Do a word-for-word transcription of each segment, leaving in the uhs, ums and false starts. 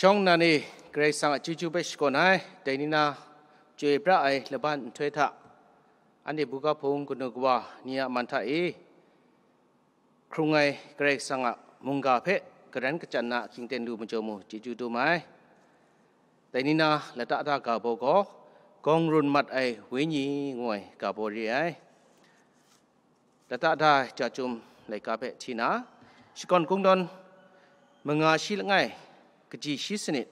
Shawng nnan e, Karai Kasang a chyeju hpe shakawn ai, dai ni na chyoi pra ai laban nhtoi hta, anhte buga hpung kanu kawa ni a man hta e, hkrung ai Karai Kasang a mungga hpe garan kachyan na ahkying ten lu majaw mu, chyeju dum ai. Dai ni na lata da ga baw gaw, Gawng Run Mat Ai Wenyi ngu ai ga baw re ai. Lata da ai ja chyum laika hpe hti na, shakawn kungdawn manga shi langai, kaji shi sanit.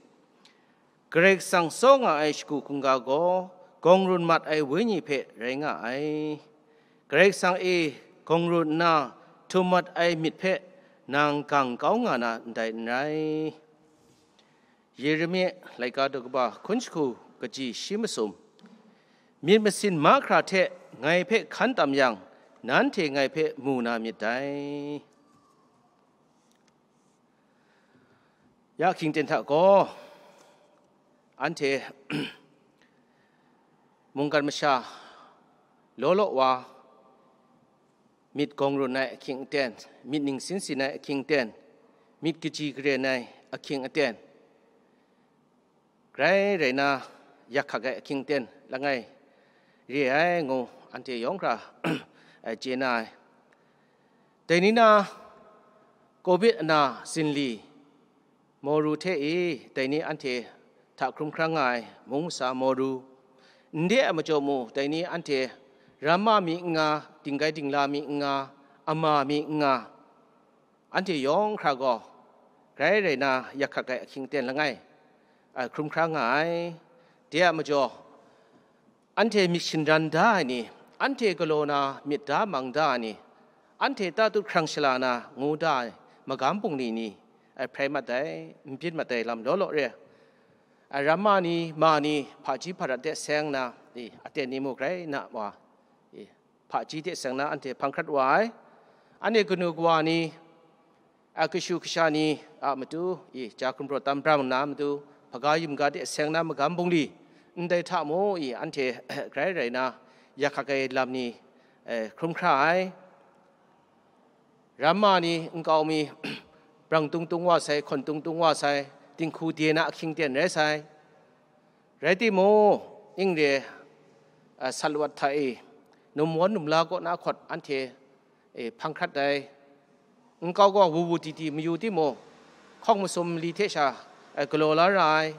Karai Kasang tsaw nga ai shagu hkungga gaw, Gawng Run Mat Ai Wenyi hpe rai nga ai. Karai Kasang e gawng run nna htum mat ai myit hpe nang gang kau nga na ndai n rai. Yeremia laika daw kaba hkun shagu kaji shi masum. Myit masin mahkra hte ngai hpe hkan tam yang, nanhte ngai hpe mu na myit dai. Ya hkying ten hta gaw, anhte mungkan masha law law wa, myit gawng run ai ahkying aten, myit ningsin sin ai ahkying aten, myit kaji karen ai ahkying aten, grai rai na yak hkak ai ahkying aten langai re ai ngu, anhte yawng hkra chye na ai. Dai ni na, Covid ana zinli, Moru hte e, dai ni anhte hta hkrum hkra nga ai mung masa Moru, nde a majaw mu, dai ni anhte ramma mi n nga, dinggai dingla mi n nga, ama mi n nga, anhte yawng hkra gaw grai rai na yak hkak ai ahkying aten langai, a, hkrum hkra nga ai. De a majaw, anhte myit shinran da ai ni, anhte galaw na myit da mang da ai ni, anhte tatut hkrang shala na ngu da ai magam bungli ni, ai hprai mat ai, n byin mat ai lam law law re ai. Ai ramma ni, ma ni, hpaji hparat de seng na, i, aten ni mu grai na wa, i, hpaji de seng na anhte hpang hkrat wa ai. Anhte kanu kawa ni, a kashu kasha ni a matu, i, ja gumrawt tam brang na matu, hpaga yumga de seng na magam bungli, ndai hta mu, i, anhte grai rai na, yak hkak ai lam ni, eh, hkrum hkra ai. Ramma ni nkau mi, brang tung tung wa sai, hkawn tung tung wa sai, dinghku de na ahkying ten rai sai. Rai timung, ning re, a, salawat hta e, numwan numla kaw na hkawt anhte, e, hpang hkrat ai. Nkau gaw wu wu di di mayu timung, hkawng masum mali hte sha, e, galaw la ra ai.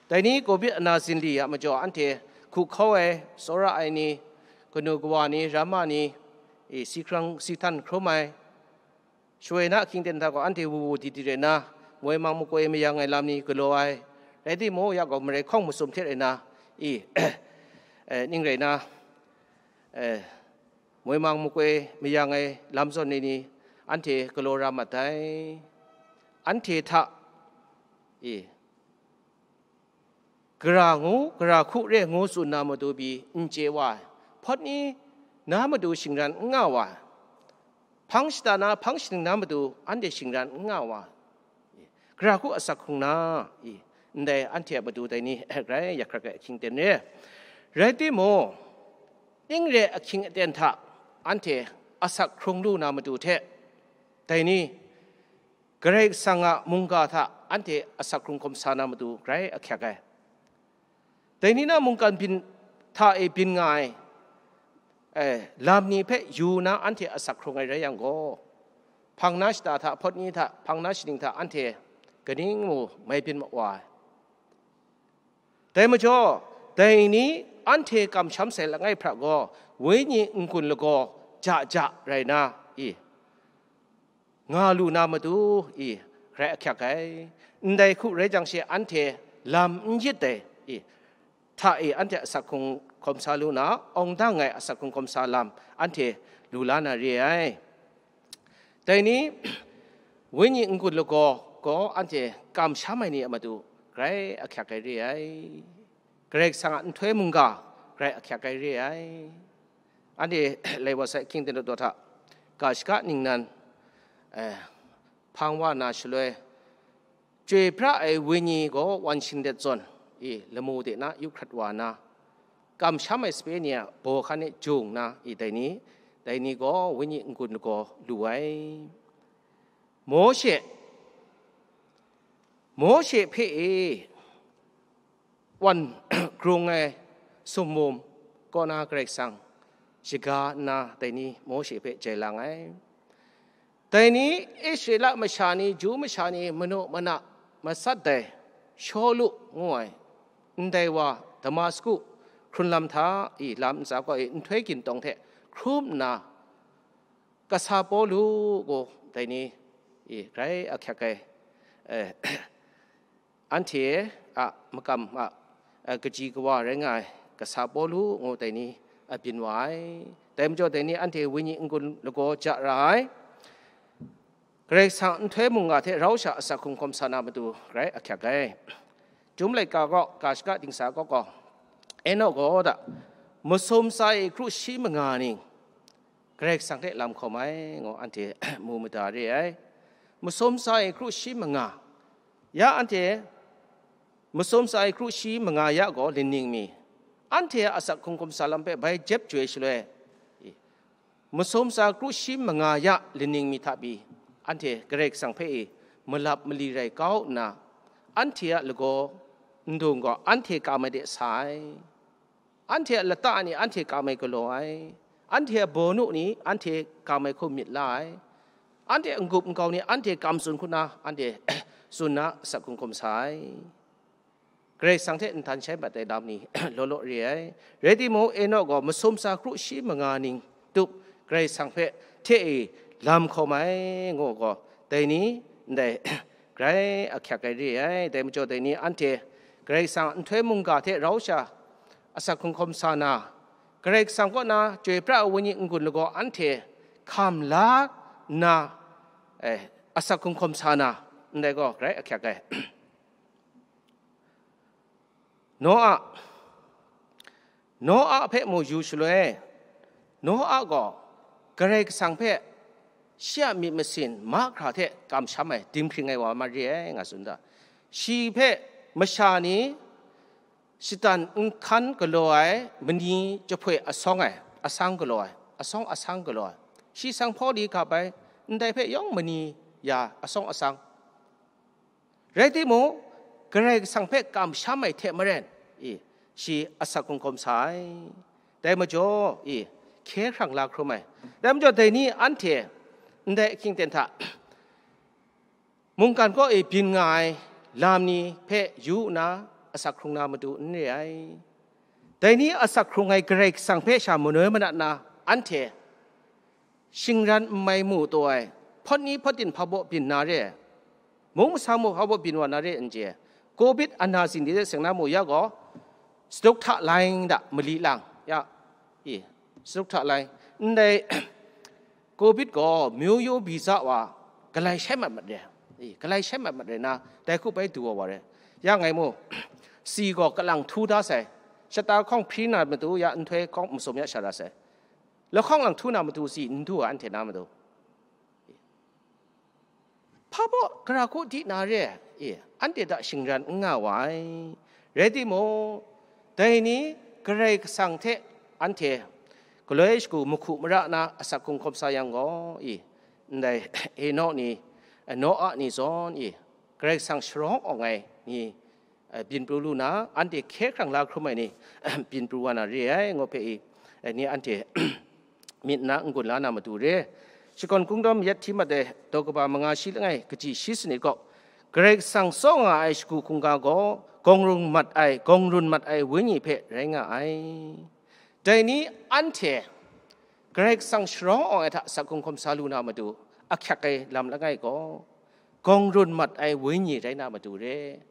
Dai ni Covid ana zinli a majaw anhte hku hkau ai, tsawra ai ni, kanu kawa ni, ramma ni, e, si hkrang si htan hkrum ai. Shawoi na ahkying ten hta gaw anhte wu wu di di rai nna, moi mang makoi mayang ai lam ni galaw ai, rai timung, ya gaw marai hkawng masum hte rai nna, i, eh, ning rai nna, eh, moi mang makoi mayang ai lam zawn ni ni anhte galaw ra mat ai. Anhte hta, i, gara ngu, gara hku re ngu tsun na matu pyi n chye wa ai, hpawt ni na matu shingran n nga wa ai, hpang shata na hpang shaning na matu anhte shingran n nga wa ai, gara hku asak hkrung na, i, ndai anhte a matu dai ni grai yak hkrak ai ahkying ten re. Rai timung, ning re ahkying aten hta anhte asak hkrung lu na matu hte, dai ni, Karai Kasang a mungga hta anhte asak hkrung hkawm sa na matu grai ahkyak ai. Dai ni na mungkan byin hta e byin nga ai, eh, lam ni hpe yu na anhte asak hkrung ai rai yang gaw, hpang na shata hta, hpawt ni hta, hpang na shaning hta anhte kaning mu mai byin ma wa ai. Dai majaw, dai ni anhte kamsham sai langai hpra gaw, wenyi n-gun lagaw ja ja rai na, i, nga lu na matu, i, grai ahkyak ai. Ndai hku rai jang she anhte lam n yit dai, i, hta e anhte asak hkrung hkawm sa lu na, awng dang ai asak hkrung hkawm sa lam anhte lu la na re ai. Dai ni, wenyi n-gun lagaw gaw anhte kamsham ai ni a matu grai ahkyak ai re ai. Karai Kasang a nhtoi mungga grai ahkyak ai re ai. Anhte lai wa sai ahkying ten daw daw hta, ga shaka ningnan, eh, hpang wa na shaloi, chyoi pra ai wenyi gaw wan shinglet zawn, i, lamu de na yu hkrat wa na, kamsham ai sape ni a baw hkan e jung na, i, dai ni, dai ni gaw wenyi n-gun lagaw lu ai. Mawshe Mawshe hpe e wan grung ai sumwum kaw na Karai Kasang shaga nna dai ni Mawshe hpe jai lang ai. Dai ni Israela masha ni, Ju masha ni manu mana matsat ai Shawlu ngu ai ndai wa Damasku hkrunlam hta i lam ntsa kaw i nhtoi gintawng hte hkrum nna, kasa Pawlu gaw dai ni i grai ahkyak ai, eh, anhte a makam a, eh, kaji kawa rai nga ai kasa Pawlu ngu dai ni a byin wa ai. Dai majaw dai ni anhte wenyi n-gun lagaw ja ra ai. Karai Kasang nhtoi mungga hte rau sha asak hkrung hkawm sa na matu grai ahkyak ai. Chyum laika gaw, ga shaka dingsa gaw gaw, Enok gaw da, masum tsa e kru shi manga ning Karai Kasang hte lam hkawm ai, ngu anhte mu mada re ai. Masum tsa e kru shi manga, ya anhte masum tsa e kru shi manga ya gaw lining mi, anhte a asak hkrung hkawm sa lam hpe bai jep joi shaloi, masum tsa kru shi manga ya lining mi hta pyi, anhte Karai Kasang hpe e malap mali rai kau nna, anhte a lagaw ndung gaw anhte kam ai de sa ai. Anhte a lata ni anhte kam ai galaw ai. Anhte a bawnu ni anhte kam ai hku myit la ai. Anhte a n-gup nkau ni anhte kam tsun hku na, anhte tsun na asak hkrung hkawm sa ai. Karai Kasang hte nhtan shai mat ai lam ni law law re ai. Rai timung, Enok gaw masum tsa kru shi manga ning tup Karai Kasang hpe hte e lam hkawm ai, ngu gaw, dai ni ndai grai ahkyak ai re ai. Dai majaw, dai ni anhte Karai Kasang nhtoi mungga hte rau sha asak hkrung hkawm sa na, Karai Kasang kaw na chyoi pra ai wenyi n-gun lagaw anhte hkam la nna, eh, asak hkrung hkawm sa na, ndai gaw grai ahkyak ai. Noa, Noa hpe mu yu shaloi, Noa gaw Karai Kasang hpe shi a myit masin mahkra hte kamsham ai, dinghpring ai wa ma re ai, nga tsun da. Shi hpe masha ni shatan n hkan galaw ai mani jahpoi asawng ai, asang galaw ai, asawng asang galaw ai, shi sanghpaw li gap ai, ndai hpe yawng mani ya asawng asang. Rai timung, Karai Kasang hpe kamsham ai hte maren, i, shi asak hkrung hkawm sa ai. Dai majaw, i, hkye hkrang la hkrum ai. Dai majaw, dai ni anhte ndai ahkying ten hta mungkan kaw e byin nga ai lam ni hpe yu nna asak hkrung na matu n re ai. Dai ni asak hkrung ai Karai Kasang hpe sha manoi manat na, anhte shingran n mai mu taw ai, hpawt ni hpawt din hpa baw byin na re, mung masang mu hpa baw byin wa na re n chye. Covid ana zin de seng na mu ya gaw, saduk hta lai da mali lang, ya, i, saduk hta lai, ndai Covid gaw myu yu biza wa galai shai mat mat re, i, galai shai mat mat re na, dai hku bai du wa wa re. Ya ngai mu, si gaw kalang htu da sai, shata hkawng hpri na matu ya nhtoi hkawng masum ya sha ra sai. Lahkawng lang htu na matu si n du ai, anhte na matu. Hpa baw gara hku di na re, e, anhte hta shingran n nga wa ai. Rai timung, dai ni Karai Kasang hte anhte galoi shagu mahku mara na asak hkrung hkawm sa yang gaw, i, ndai Enok ni, Noa ni zawn, i, Karai Kasang sharawng awng ai ni, eh, byin pru lu na, anhte hkye hkrang la hkrum ai ni, byin pru wa na re ai, ngu hpe i, eh, ni anhte myit nna n-gun la na matu re. Shakawn Kungdawn yet hti mat ai daw kaba manga shi langai kaji shi sanit gaw, Karai Kasang tsaw nga ai shagu hkungga gaw, gawng run mat ai, gawng run mat ai Wenyi hpe rai nga ai. Dai ni anhte Karai Kasang sharawng awng ai hta asak hkrung hkawm sa lu na matu, ahkyak ai lam langai gaw, gawng run mat ai Wenyi rai na matu re.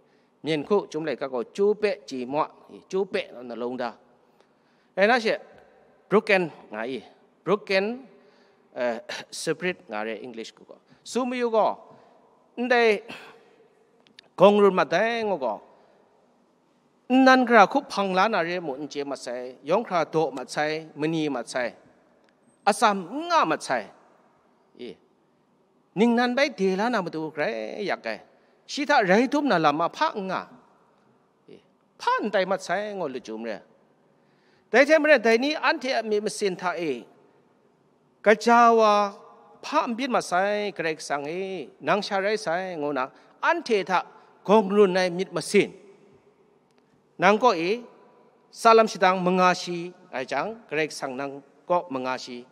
Myen hku, Chyum laika gaw, chyu pe chyi mwa, chyu pe na long da. Rai na she, broken nga i, broken, eh, spirit nga re English hku gaw. Su mayu gaw, ndai gawng run mat ai ngu gaw, nnan gara hku hpang la na re mu n chye mat sai, yawng hkra daw mat sai, mani mat sai, atsam n nga mat sai, e, ningnan bai de la na matu grai yak ai, shi hta rai dum na lam ma hpa n nga, e, hpa n tai mat sai, ngu lachyum re. Dai hte maren, dai ni anhte a myit masin hta e, kaja wa hpa n byin mat sai, Karai Kasang e, nang sha rai sai, ngu na, anhte hta gawng run ai myit masin, nang kaw e tsalam shadang manga shi ai jang, Karai Kasang nang kaw manga shi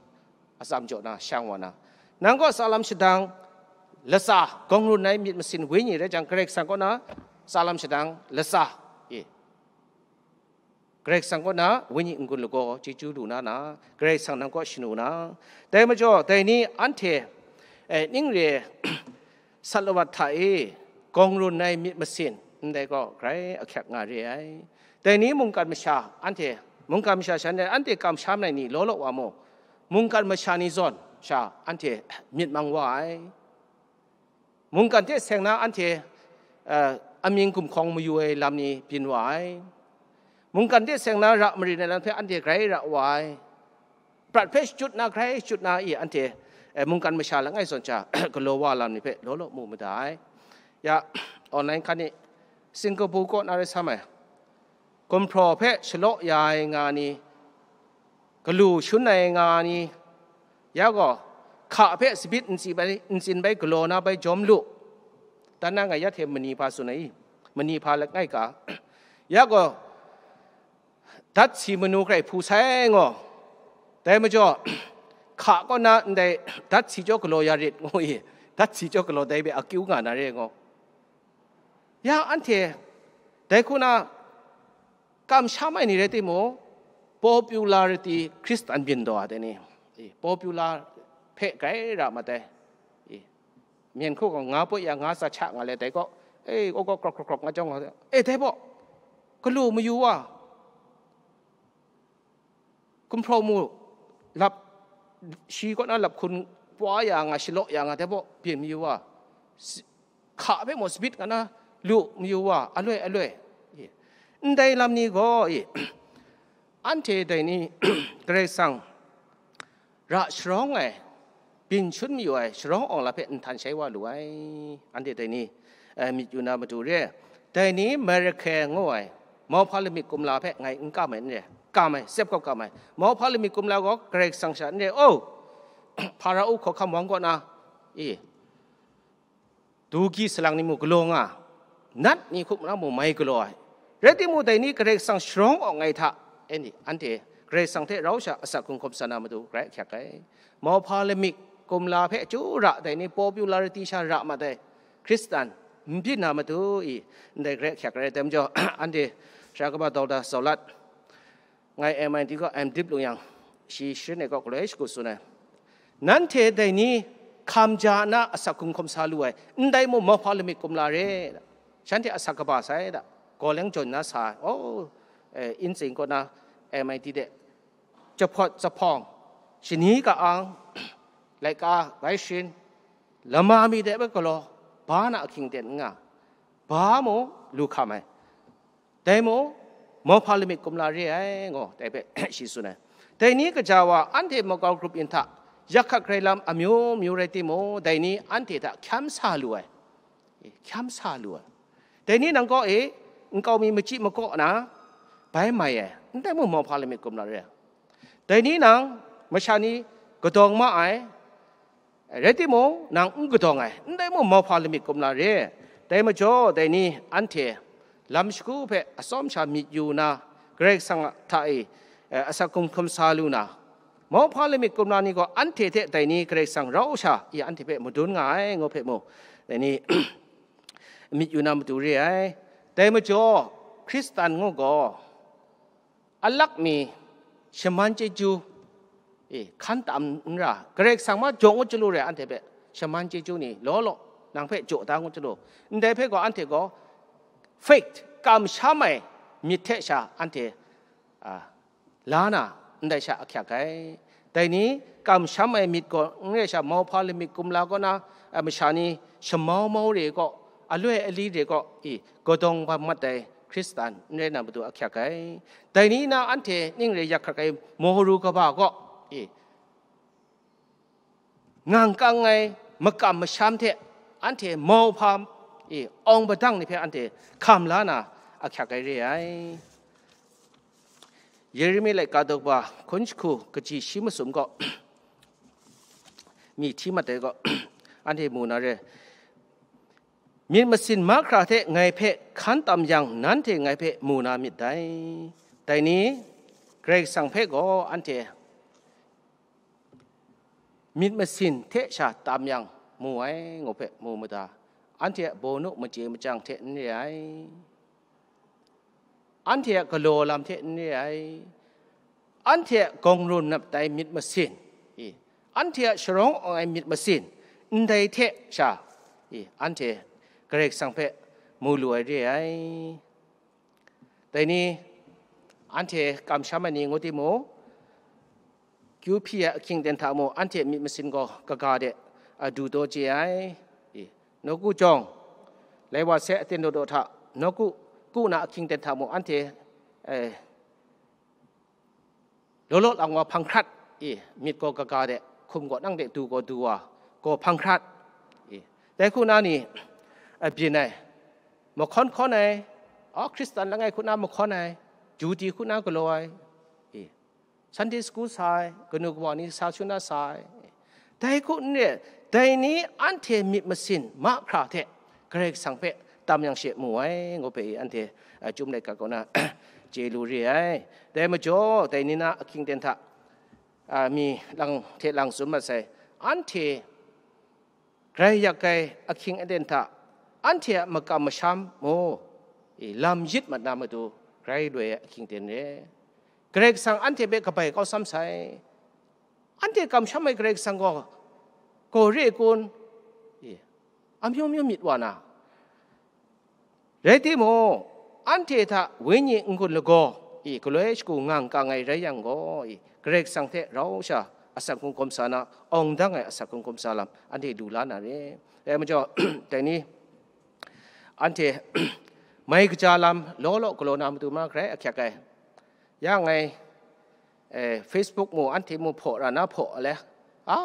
atsam jaw na shang wa na, nang kaw tsalam shadang latsa, gawng run ai myit masin wenyi rai jang, Karai Kasang kaw na tsalam shadang latsa e, Karai Kasang kaw na wenyi n-gun lagaw chyeju lu na na, Karai Kasang nang kaw shanu na. Dai majaw, dai ni anhte, eh, ning re, sat lawat hta e gawng run ai myit masin, ndai gaw grai ahkyak nga re ai. Dai ni mungkan masha, anhte mungkan masha sha ndai, anhte kamsham ai ni law law wa mu, mungkan masha ni zawn sha anhte myit mang wa ai. Mungkan hte seng na anhte, eh, amying gumhkawng mayu ai lam ni byin wa ai. Mungkan hte seng na ra marin ai lam hpe anhte grai ra wa ai. Prat hpe shachyut na, grai shachyut na i anhte, eh, mungkan masha langai zawn sha galaw wa lam ni hpe law law mu mada ai. Ya, online hkan ni, Singapore kaw na rai sa mai. Gumhpraw hpe shalaw ya ai nga ni, galu shun ai nga ni, ya gaw, hka hpe sabit ntsi bai, ntsin bai galaw na bai jawm lu. Dan na ngai ya hte mani hpa tsun ai i, mani hpa langai ka. Ya gaw, dat si manu grai hpu sai ngaw. Dai majaw, hka kaw na ndai dat si jaw galaw ya rit ngu i, dat si jaw galaw dai hpe akyu nga na re ngaw. Ya anhte dai hku na kamsham ai ni rai timung, popularity Hkristan byin taw ai ni, popular hpe grai ra mat ai. Myen hku gaw nga poi ya nga tsa hta nga let dai gaw, e, gaw gaw krok krok krok nga jawng, e, dai baw, galu mayu wa, gumhpraw mu lap, shi kaw na lap hkun pwa ya nga, shalaw ya nga, dai baw byin mayu wa, hka hpe mung sabit nga na lu mayu wa, aloi aloi. Ndai lam ni gaw, anhte dai ni Karai Kasang ra sharawng ai, byin shun mayu ai sharawng awng la hpe nhtan shai wa lu ai, anhte dai ni, eh, myit yu na matu re. Dai ni Merica ngu ai mauhpa lamik kumla hpe ngai n kam ai n re, kam ai, sep kau kam ai. Mauhpa lamik kumla gaw Karai Kasang sha n re, o, Hparao hkawhkam wang kaw na, e, dugyi salang ni mu galaw nga, nat ni hkuk na mu mai galaw ai. Rai timung, dai ni Karai Kasang sharawng awng ai hta, anhte, anhte Karai Kasang hte rau sha asak hkum hkawm sa na matu grai ahkyak ai. Mauhpa lamik kumla hpe chyu ra dai ni, popularity sha ra mat ai Hkristan n byin na matu i, ndai grai ahkyak ai. Dai majaw, anhte sara kaba Doctor Zaulat, ngai M I T kaw M.Div lu yang, shi sharin e kaw galoi shagu tsun ai. Nanhte dai ni hkam ja na asak hkum hkawm sa lu ai, ndai mung mauhpa lamik kumla re. Shanhte asak kaba sai da, gaw leng jawn na sa ai. O, eh, Intsing kaw na M I T de, jahpawt jahpawng, shani ka-ang, laika, grai sharin, lama mi de bai galaw, ba na ahkying ten n nga, ba mung lu hkam ai. Dai mung, mauhpa lamik kumla re ai, ngaw, dai hpe shi tsun ai. Dai ni kaja wa, anhte makau grup yin hta, yak hkat grai lam amyu myu rai timung, dai ni anhte hta hkyam sa lu ai. Hkyam sa lu ai. Dai ni nang kaw e, nkau mi machyi makaw na, bai mai ai. Ndai mung mauhpa lamik kumla re ai. Dai ni nang, masha ni kadawng ma ai, rai timung, nang n kadawng ai, ndai mung mauhpa lamik kumla re ai. Dai majaw, dai ni anhte lam shagu hpe atsawm sha myit yu na, Karai Kasang hta e, eh, asak hkum hkam sa lu na, mauhpa lamik kumla ni gaw anhte hte dai ni Karai Kasang rau sha i anhte hpe madun nga ai, ngu hpe mu, dai ni myit yu na matu re ai. Dai majaw, Hkristan ngu gaw, alak mi shaman chyeju, e, hkan tam n ra, Karai Kasang ma jaw ngut chyalu re ai, anhte hpe shaman chyeju ni law law nang hpe jaw da ngut chyalu, ndai hpe gaw anhte gaw faith, kamsham ai myit hte sha anhte, a, la na, ndai sha ahkyak ai. Dai ni, kamsham ai myit gaw n re sha, mauhpa lamik kumla kaw na, a, masha ni shamau mau re gaw, aloi ali re gaw, i, gadawng bam mat ai Hkristan n rai na matu ahkyak ai. Dai ni na anhte ning re yak hkrat ai mawru kaba gaw, i, ngang kang ai makam masham hte anhte mauhpa, i, awng padang ni hpe anhte hkam la na ahkyak ai re ai. Yeremi laika daw ba hkun jahku kaji shi masum gaw, mi hti mat ai gaw, anhte mu na re. myit masin mahkra hte ngai hpe hkan tam yang, nanhte ngai hpe mu na myit dai. Dai ni, Karai Kasang hpe gaw anhte myit masin hte sha tam yang mu ai, ngu hpe mu mada. Anhte a bawnu machye machyang hte n re ai, anhte a galaw lam hte n re ai, anhte a gawng run nap ai myit masin, i, anhte a sharawng awng ai myit masin, ndai hte sha, i, anhte Karai Kasang hpe mu lu ai re ai. Dai ni, anhte kamsham ai ni ngu timung, kyu hpyi ai ahkying ten hta mung, anhte myit masin gaw kaga de, a, du taw chye ai. I, nawku jawng, lai wa se aten daw daw hta, nawku ku na ahkying ten hta mung, anhte, eh, law law lang wa hpang hkrat, i, myit gaw kaga de, hkum gaw nang de du gaw du wa, gaw hpang hkrat, i, dai hku na ni, a, byin ai, mahkawn hkawn ai, a, Hkristan langai hku na mahkawn ai, duty hku na galaw ai, i, Sunday school sa ai, kanu kawa ni sa shun na sa ai, dai hku n re, dai ni anhte myit masin mahkra hte Karai Kasang hpe tam yang she mu ai, ngu hpe i anhte, a, Chyum laika kaw na chye lu re ai. Dai majaw, dai ni na ahkying ten hta, a, mi lang hte lang tsun mat sai, anhte grai yak ai ahkying aten hta, anhte a makam masham mu, i, lam yit mat na matu, grai loi ai ahkying ten re. Karai Kasang anhte hpe kabai kau sam sai. Anhte kamsham ai Karai Kasang gaw, gaw re kun? I, amyu myu myit wa na. Rai timung, anhte hta wenyi n-gun lagaw, i, galoi shagu nga n kang ai rai yang gaw, i, Karai Kasang hte rau sha asak hkungkum sa na, awng dang ai asak hkungkum sa lam, anhte lu la na re. Dai majaw, dai ni, anhte mai kaja lam law law galaw na matu ma grai ahkyak ai. Ya ngai, eh, Facebook mu, anhte mu hpaw ra na hpaw le, a,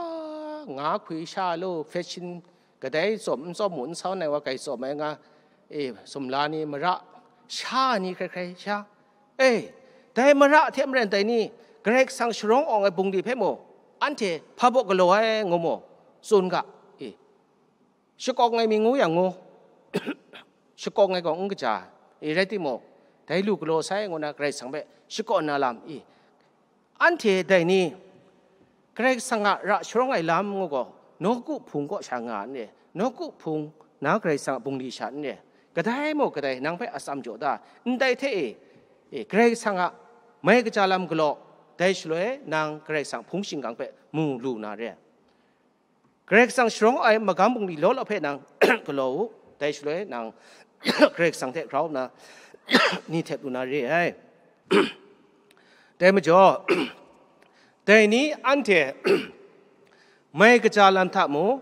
nga hkwi sha lu, fashion kadai tsawm n tsawm mu, n sau nai wa kai tsawm ai nga, e, sumla ni, mara sha ni hkrai hkrai sha. E, dai mara hte maren dai ni, Karai Kasang sharawng awng ai bungli hpe mu, anhte hpa baw galaw ai ngu mu, tsun ga, e, shakawng ai mi ngu yang ngu, shakawng ai gaw n kaja, e, rai timung, dai lu galaw sai ngu na Karai Kasang hpe shakawn na lam, e, anhte dai ni, Karai Kasang a ra sharawng ai lam ngu gaw, nawku hpung kaw sha nga n re, nawku hpung na Karai Kasang a bungli sha n re, kadai mung kadai nang hpe atsam jaw da, ndai hte e, e, Karai Kasang a mai kaja lam galaw, dai shaloi nang Karai Kasang hpung shingkang hpe mu lu na re. Karai Kasang sharawng ai magam bungli law law hpe nang galaw u, dai shaloi nang Karai Kasang hte grau nna ni htep lu na re ai. Dai majaw, dai ni anhte mai kaja lam hta mung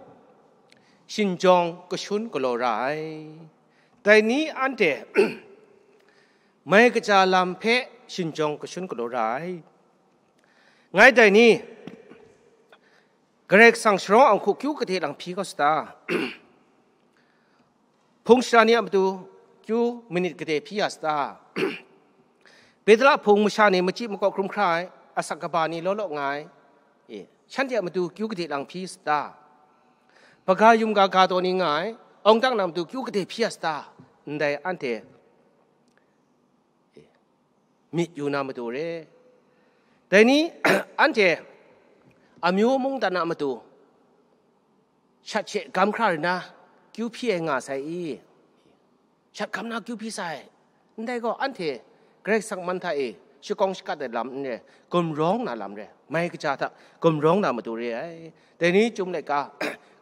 shinjawng kashun galaw ra ai. Dai ni anhte mai kaja lam hpe shinjawng kashun galaw ra ai. Ngai dai ni, Karai Kasang sharawng awng hku kyu kade lang hpyi kau sa ta? Hpung shara ni a matu kyu manit kade hpyi ya sa ta? Petela hpung masha ni machyi makawp hkrum hkra ai, asak kaba ni law law nga ai, e, shanhte a matu kyu kade lang hpyi sa ta? Hpaga yum ga ga taw ni nga ai, awng dang na matu kyu kade hpyi ya sa ta? Ndai anhte myit yu na matu re. Dai ni, anhte amyu mungdan a matu shat she gam hkra rai na, kyu hpyi ai nga sai i? Shat gam na kyu hpyi sai. Ndai gaw, anhte Karai Kasang man hta e shakawng shakat ai lam n re, gumrawng na lam re, mai kaja hta gumrawng na matu re ai. Dai ni Chyum laika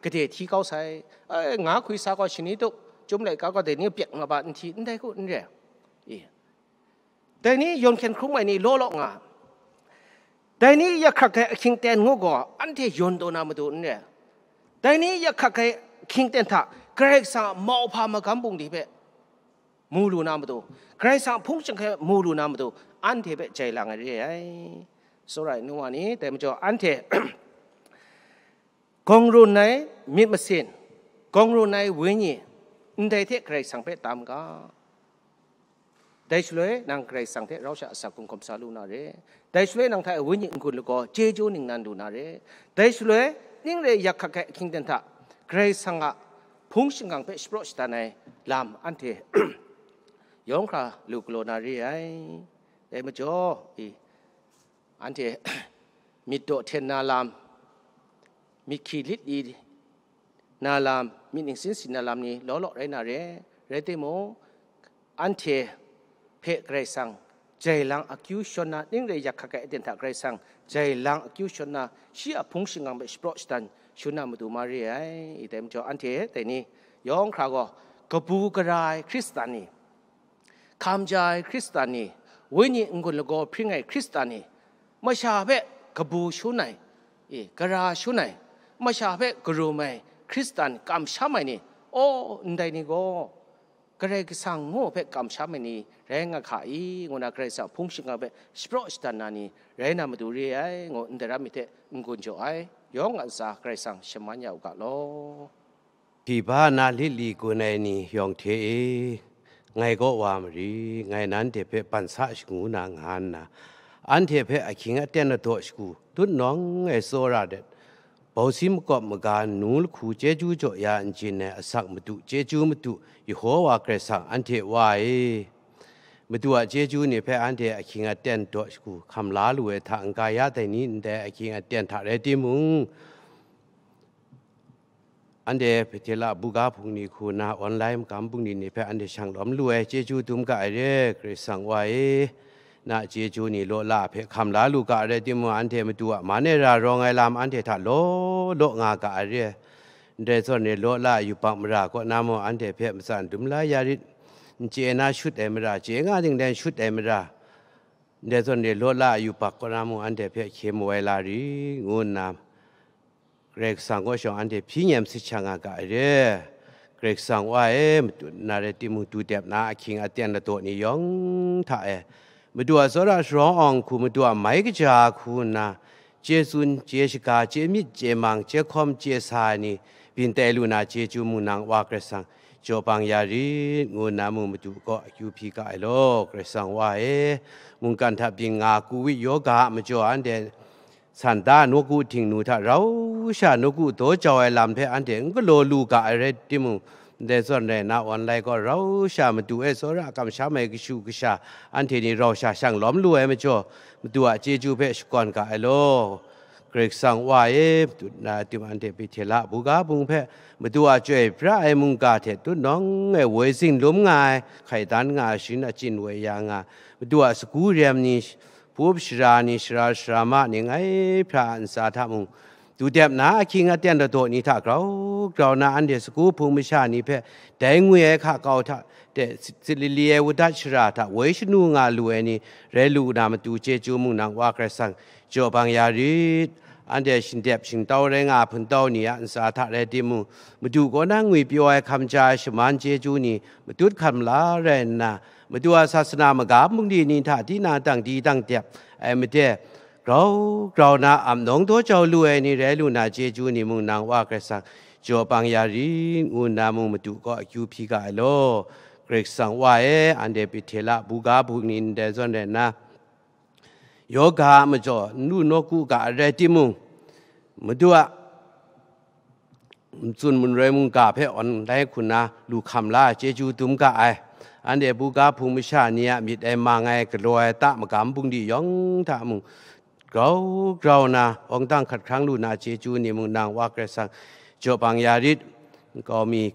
kade hti kau sai, ai, nga hkwi sa gaw shani tup, Chyum laika gaw dai ni pyak nga ba n hti, ndai hku n re. I, dai ni yawn hkyen hkrum ai ni law law nga, dai ni yak hkrak ai ahkying ten ngu gaw, anhte yawn taw na matu n re. Dai ni yak hkrak ai ahkying ten hta Karai Kasang a mauhpa magam bungli hpe mu lu na matu, Karai Kasang a hpung shingkang hpe mu lu na matu, anhte hpe jai lang ai re ai. Tsawra ai nu wa ni, dai majaw anhte gawng run ai myit masin, gawng run ai wenyi, ndai hte Karai Kasang hpe tam ga. Dai shaloi nang Karai Kasang hte rau sha asak hkungkum sa lu na re. Dai shaloi nang hta e wenyi n-gun lagaw chyeju ningnan lu na re. Dai shaloi ning re yak hkrak ai ahkying ten hta Karai Kasang a hpung shingang hpe shapraw shadan ai lam anhte yawng hkra lu galaw na re ai. Dai majaw, i, anhte myit daw hten na lam, myit hkyi lit li na lam, myit ningsin si na lam ni law law rai na re. Rai timung, anhte hpe Karai Kasang jai lang akyu shawn na, ning rai yak hkak ai aten hta Karai Kasang jai lang akyu shawn na, shi a hpung shingang hpe shapraw shadan shangun na matu ma re ai. I dai majaw, anhte dai ni yawng hkra gaw kabu gara ai Hkristan ni, hkam ja ai Hkristan ni, wenyi n-gun lagaw hpring ai Hkristan ni, masha hpe kabu shangun ai, e, gara shangun ai, masha hpe karum ai Hkristan kamsham ai ni, aw, ndai ni gaw Karai Kasang ngu hpe kamsham ai ni rai nga hka i, ngu na Karai Kasang hpung shingang hpe shapraw shadan na ni rai na matu re ai, ngu ndai ram mi hte n-gun jaw ai. Yawng a ntsa Karai Kasang shaman ya u ga law. Hpyi hpa na lit li gun ai ni yawng hte e, ngai kaw wa mari, ngai nanhte hpe ban sa shagu na nga nna, anhte hpe ahkying aten ladaw shagu tut nawng ai tsawra dat, bausi makawp maga nu lahku chyeju jaw ya n jin ai asak Madu, chyeju Madu, Yehowa Karai Kasang anhte Wa e, Madu a chyeju ni hpe anhte ahkying aten daw shagu hkam la lu ai hta n-ga ya dai ni ndai ahkying aten hta rai timung, anhte Bethela buga hpung ni hku na online magam bungli ni hpe anhte shang lawm lu ai chyeju dum ga ai re, Karai Kasang Wa e, na chyeju ni law la hpe hkam la lu ga ai rai timung, anhte Madu a man e ra rawng ai lam anhte hta law law nga ga ai re. Ndai zawn e law la yubak mara kaw na mung anhte hpe matsan dum la ya rit, n chye na shut ai mara, chye nga dinglen shut ai mara, ndai zawn e law la yubak kaw na mung anhte hpe hkye mawai la ri, ngu nna, Karai Kasang kaw shawng anhte hpyi nyem sit sha nga ga ai re. Karai Kasang Wa e, matu na rai timung, du dep na ahkying aten ladaw ni yawng hta e, Madu a tsawra sharawng awng hku, Madu a mai kaja hku nna, chye tsun, chye shaga, chye myit, chye mang, chye hkawm, chye sa ai ni byin tai lu na chyeju mung nang Wa Karai Kasang jaw bang ya rit, ngu nna mung Madu kaw akyu hpyi ga ai law. Karai Kasang Wa e, mungkan hta byin nga, covid yoga a majaw anhte san da nawku htingnu hta rau sha nawku daw jau ai lam hpe anhte n galaw lu ga ai rai timung, ndai zawn rai nna, online kaw rau sha Madu e tsawra kamsham ai kashu kasha anhte ni rau sha shang lawm lu ai majaw, Madu a chyeju hpe shakawn ga ai law. Karai Kasang Wa e, matu na tim anhte Bethela buga bung hpe Madu a chyoi pra ai mungga hte tut nawng ai woi zinglum nga ai, hkai dan nga ai, sharin achyin woi ya nga ai, Madu a sagu rem ni, pup shara ni, sara sara ma ni, ngai hpra a ntsa hta mung, du dep na ahkying aten ladaw ni hta grau grau na anhte sagu hpung masha ni hpe dai ngwi ai hka kau hta de, tsit lili ai wudat shara hta woi shanu nga lu ai ni rai lu na matu, chyeju mung nang Wa Karai Kasang jaw bang ya rit. Anhte shindep shingtau rai nga ai hpungtau ni a ntsa hta rai timung, Madu kaw na ngwi pyaw ai hkam ja ai shaman chyeju ni matut hkam la rai nna, Madu a sasana magam bungli ni hta tinang dang di dang dep ai made, grau grau na ap nawng daw jau lu ai ni rai lu na chyeju ni mung nang Wa Karai Kasang jaw bang ya rit, ngu nna mung Madu kaw akyu hpyi ga ai law. Karai Kasang Wa e, anhte Bethela buga bung ni ndai zawn rai nna, yoga a majaw n lu nawku ga ai rai timung, Madu a matsun manroi mungga hpe online hku na lu hkam la ai chyeju dum ga ai. Anhte buga hpung masha ni a myit ai mang ai galaw ai ta magam bungli yawng hta mung, grau grau na awng dang hkat hkrang lu na chyeju ni mung nang Wa Karai Kasang jaw bang ya rit. Nkau mi,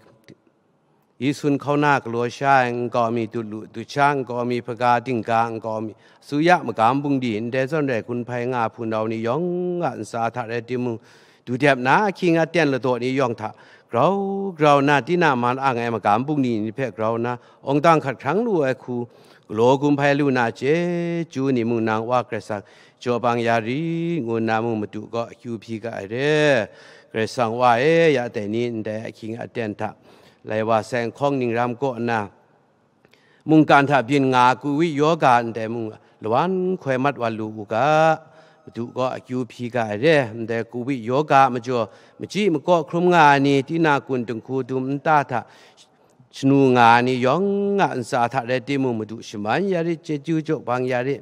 yi sun hkauna galaw sha ai, nkau mi dut lu dut sha, nkau mi hpaga dingga, nkau mi asuya magam bungli, ndai zawn rai gun hpai nga ai hpunau ni yawng a ntsa hta rai timung, du dep na ahkying aten ladaw ni yawng hta grau grau na, tinang man ang ai magam bungli ni hpe grau na, awng dang hkat hkrang lu ai hku, galaw gun hpai lu na chyeju ni mung nang Wa Karai Kasang jaw bang ya rit, ngu nna mung Madu kaw akyu hpyi ga ai re. Karai Kasang Wa e, ya dai ni ndai ahkying aten hta, lai wa sai nhkawng ning ram kaw nna, mungkan hta byin nga covid yoga ndai mung lawan hkoi mat wa lu u ga, Madu kaw akyu hpyi ga ai re. Ndai covid yoga a majaw, machyi makaw hkrum nga ai ni, tinang kun dinghku dum nta hta shanu nga ai ni yawng a ntsa hta rai timung, Madu shaman ya rit, chyeju jaw bang ya rit.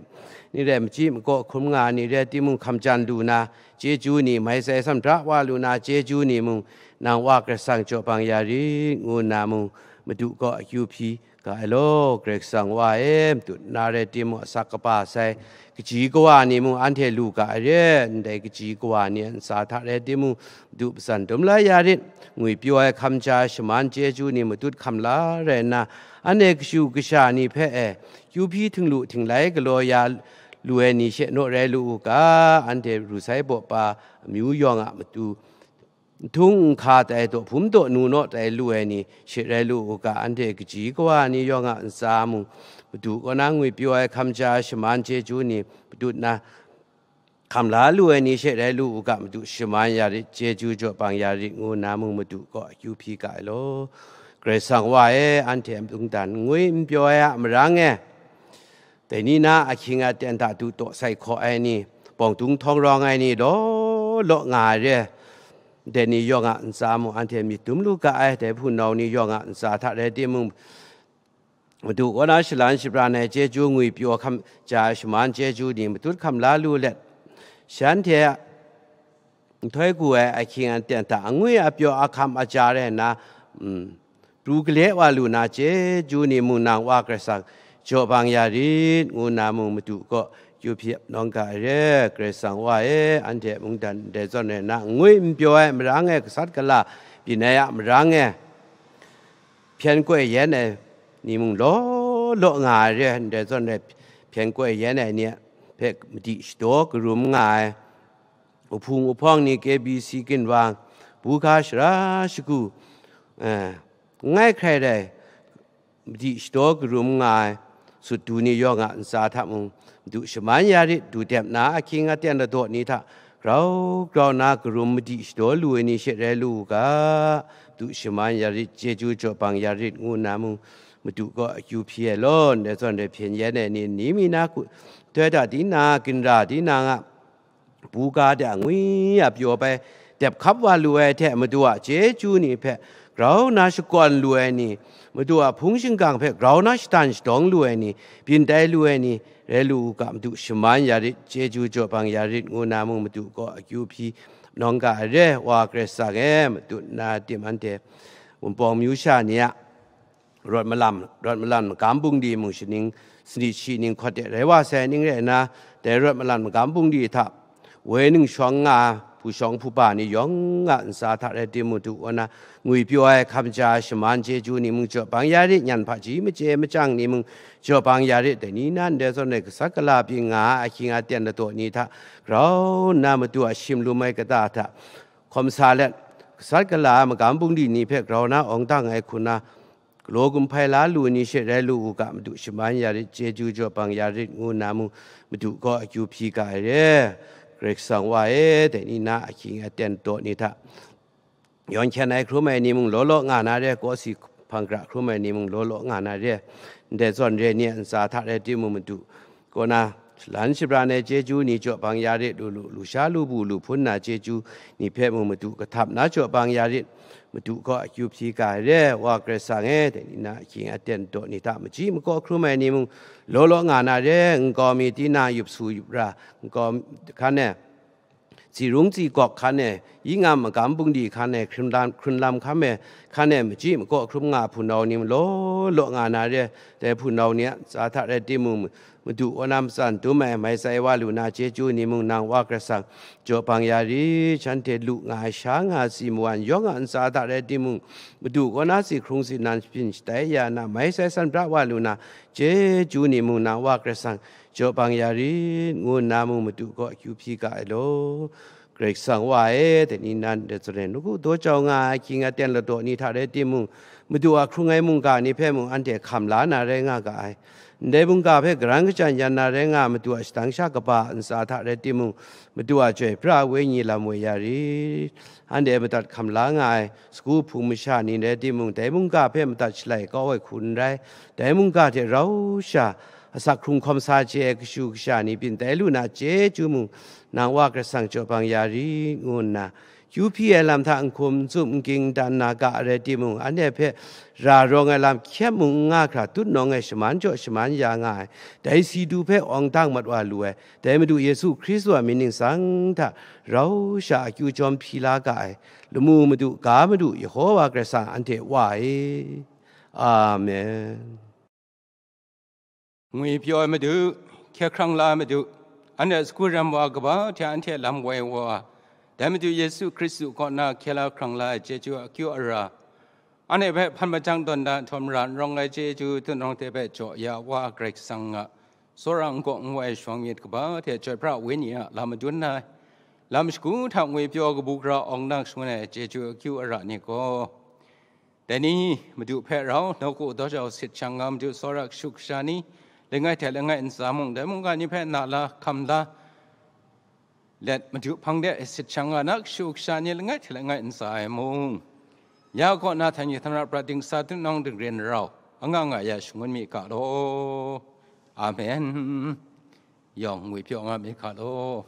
Ni rai, machyi makaw hkrum nga ai ni rai timung, hkamjan lu na chyeju ni, mai sai sanbra wa lu na chyeju ni mung, nang Wa Karai Kasang jaw bang ya rit, ngu nna mung, Madu kaw akyu hpyi ga ai law, Karai Kasang Wa e, matut na rai timung, asak kaba sai kaji kawa ni mung anhte lu ga ai re, ndai kaji kawa ni a ntsa hta rai timung, Madu matsan dum la ya rit, ngwi pyaw ai hkam ja ai shaman chyeju ni matut hkam la rai nna, anhte kashu kasha ni hpe e, kyu hpyi htinglu htinglai galaw ya lu ai ni she naw rai lu u ga, anhte ru sai baw pa amyu yawng a matu, nhtung nhka tai daw hpum daw nu naw tai lu ai ni she rai lu u ga, anhte kaji kawa ni yawng a ntsa mung, Madu kaw na ngwi pyaw ai hkam ja ai shaman chyeju ni matut na hkam la lu ai ni she rai lu u ga, Madu shaman ya rit, chyeju jaw bang ya rit, ngu nna mung Madu kaw akyu hpyi ga ai law. Karai Kasang Wa e, anhte mungdan ngwi n pyaw ai a marang e, dai ni na ahkying aten hta du taw sai hkaw ai ni, bawng dung htawng rawng ai ni law law nga ai re, dai ni yawng a ntsa mung anhte myit dum lu ga ai, dai hpunau ni yawng a ntsa hta rai timung, Madu kaw na shalan shabran ai chyeju ngwi pyaw hkam ja ai shaman chyeju ni matut hkam la lu let, shanhte a nhtoi gu ai ahkying aten hta angwi apyaw ahkam aja rai nna, mm, pru gale wa lu na chyeju ni mung nang Wa Karai Kasang jaw bang ya rit, ngu nna mung Madu kaw kyu hpyi nawng ga ai re. Karai Kasang Wa e, anhte mungdan ndai zawn rai nna, ngwi n pyaw ai marang e, gasat gala byin ai a marang e, hpyen koi yen ai ni mung law law nga ai re, ndai zawn rai hpyen koi yen ai ni hpe madi shadaw karum nga ai, uhpung uhpawng ni, K B C ginwang, buga shara shagu, eh, langai hkrai rai, madi shadaw karum nga ai, sut du ni yawng a ntsa hta mung, Madu shaman ya rit, du dep na ahkying aten ladaw ni hta grau grau na karum madi shadaw lu ai ni she rai lu u ga, Madu shaman ya rit, chyeju jaw bang ya rit, ngu nna mung, Madu kaw akyu hpyi ai law, ndai zawn rai hpyen yen ai ni, ni mi na ku, toi da di na, ginra di na nga, buga de a ngwi a pyaw bai dep hkap wa lu ai hte, Madu a chyeju ni hpe grau na shakawn lu ai ni, Madu a hpung shingkang hpe grau na shadan shadawng lu ai ni, byin tai lu ai ni, rai lu u ga, Madu shaman ya rit, chyeju jaw bang ya rit, ngu nna mung Madu kaw akyu hpyi nawng ga ai re. Wa Karai Kasang e, matu na tim anhte Wunpawng myu sha ni a rawt malam, rawt malam magam bungli mung shaning, sanit shi ning hkawt de rai wa sai ning rai nna, dai rawt malam magam bungli hta woi ning shawng nga, hpu shawng hpu ba ni yawng a ntsa hta rai timung, Madu kaw na ngwi pyaw ai hkam ja ai shaman chyeju ni mung jaw bang ya rit, nyan hpaji machye machyang ni mung jaw bang ya rit, dai ni na ndai zawn rai gasat gala byin nga ai ahkying aten ladaw ni hta grau nna Madu a shim lum ai kata hta hkawm sa let, gasat gala ai magam bungli ni hpe grau na awng dang ai hku na, galaw gumhpai la lu ni she rai lu u ga, Madu shaman ya rit, chyeju jaw bang ya rit, ngu nna mung Madu kaw akyu hpyi ga ai re. Karai Kasang Wa e, dai ni na ahkying aten ladaw ni hta yawn hkyen ai hkrum ai ni mung law law nga na re, kawsi hpang gra hkrum ai ni mung law law nga na re, ndai zawn re ni a ntsa hta rai timung, Madu kaw na shalan shabran ai chyeju ni jaw bang ya rit, lu lu, lu sha lu bu lu hpun na chyeju ni hpe mung Madu kahtap na jaw bang ya rit, Madu kaw akyu hpyi ga ai re. Wa Karai Kasang e, dai ni na ahkying aten ladaw ni hta machyi makaw hkrum ai ni mung law law nga na re, nkau mi, tinang yup su yup ra, nkau hkan e, tsi rung tsi gawk hkan e, yi ngam magam bungli hkan e, hkrun lam, hkrun lam hkan e, hkan e machyi makaw hkrum nga hpunau ni mung law law nga na re, dai hpunau ni a ntsa hta rai timung, Madu kaw na matsan dum ai, mai sai wa lu na chyeju ni mung nang Wa Karai Kasang jaw bang ya rit, shanhte lu nga ai, sha nga ai, si mawan yawng a ntsa hta rai timung, Madu kaw na si hkrung si nan byin shatai ya na, mai sai san bra wa lu na chyeju ni mung nang Wa Karai Kasang jaw bang ya rit, ngu nna mung Madu kaw akyu hpyi ga ai law. Karai Kasang Wa e, dai ni na ndai zawn rai nawku daw jau nga ai ahkying aten ladaw ni hta rai timung, Madu a hkrung ai mungga ni hpe mung anhte hkam la na rai nga ga ai. Ndai mungga hpe karan kajan yan na rai nga, Madu a shadang sha kaba a ntsa hta rai timung, Madu a Chyoi Pra ai Wenyi lam woi ya rit. Anhte madat hkam la nga ai sagu hpung masha ni rai timung, dai mungga hpe madat shalai kau ai hku n rai, dai mungga hte rau sha asak hkrung hkawm sa chye ai kashu kasha ni byin tai lu na chyeju mung, nang Wa Karai Kasang jaw bang ya rit, ngu nna Kyu hpyi ai lam hta n hkum, n tsup, n ging dan na ga ai rai timung, anhte hpe ra rawng ai lam hkyem mung n nga hkra, tut nawng e shaman jaw shaman ya nga ai, dai si du hpe awng dang mat wa lu ai, dai Madu Yesu Hkristu a mying ningsang hta rau sha akyu jawm hpyi la ga ai, lamu Madu, ga Madu, Yehowa Karai Kasang anhte Wa e. Amen. Ngwi pyaw ai Madu, hkye hkrang la ai Madu, anhte sagu rem wa kaba hte anhte lam woi wa, dai Madu Yesu Hkristu kaw na hkye la hkrang la ai chyeju akyu ara, anhte hpe hpan majang tawn da nhtawm ra n rawng ai chyeju tunawng hte hpe jaw ya wa Karai Kasang a tsawra n gaw n woi shawng myit kaba hte Chyoi Pra Wenyi a lam madun ai, lam shagu hta ngwi pyaw kabu gara awng dang shangun ai chyeju akyu ara ni gaw, dai ni Madu hpe rau, nawku daw jau sit shang nga Madu tsawra kashu kasha ni, langai hte langai ntsa mung, dai mungga ni hpe na la, hkam la, let Madu hpang de sit shang nga na kashu kasha ni langai hte langai ntsa e mung, ya kaw na htan yu htan ra prat dingsa tunawng dingren rau, anga nga ya shangun mi ga law. Amen. Yawng ngwi pyaw nga mi ga law.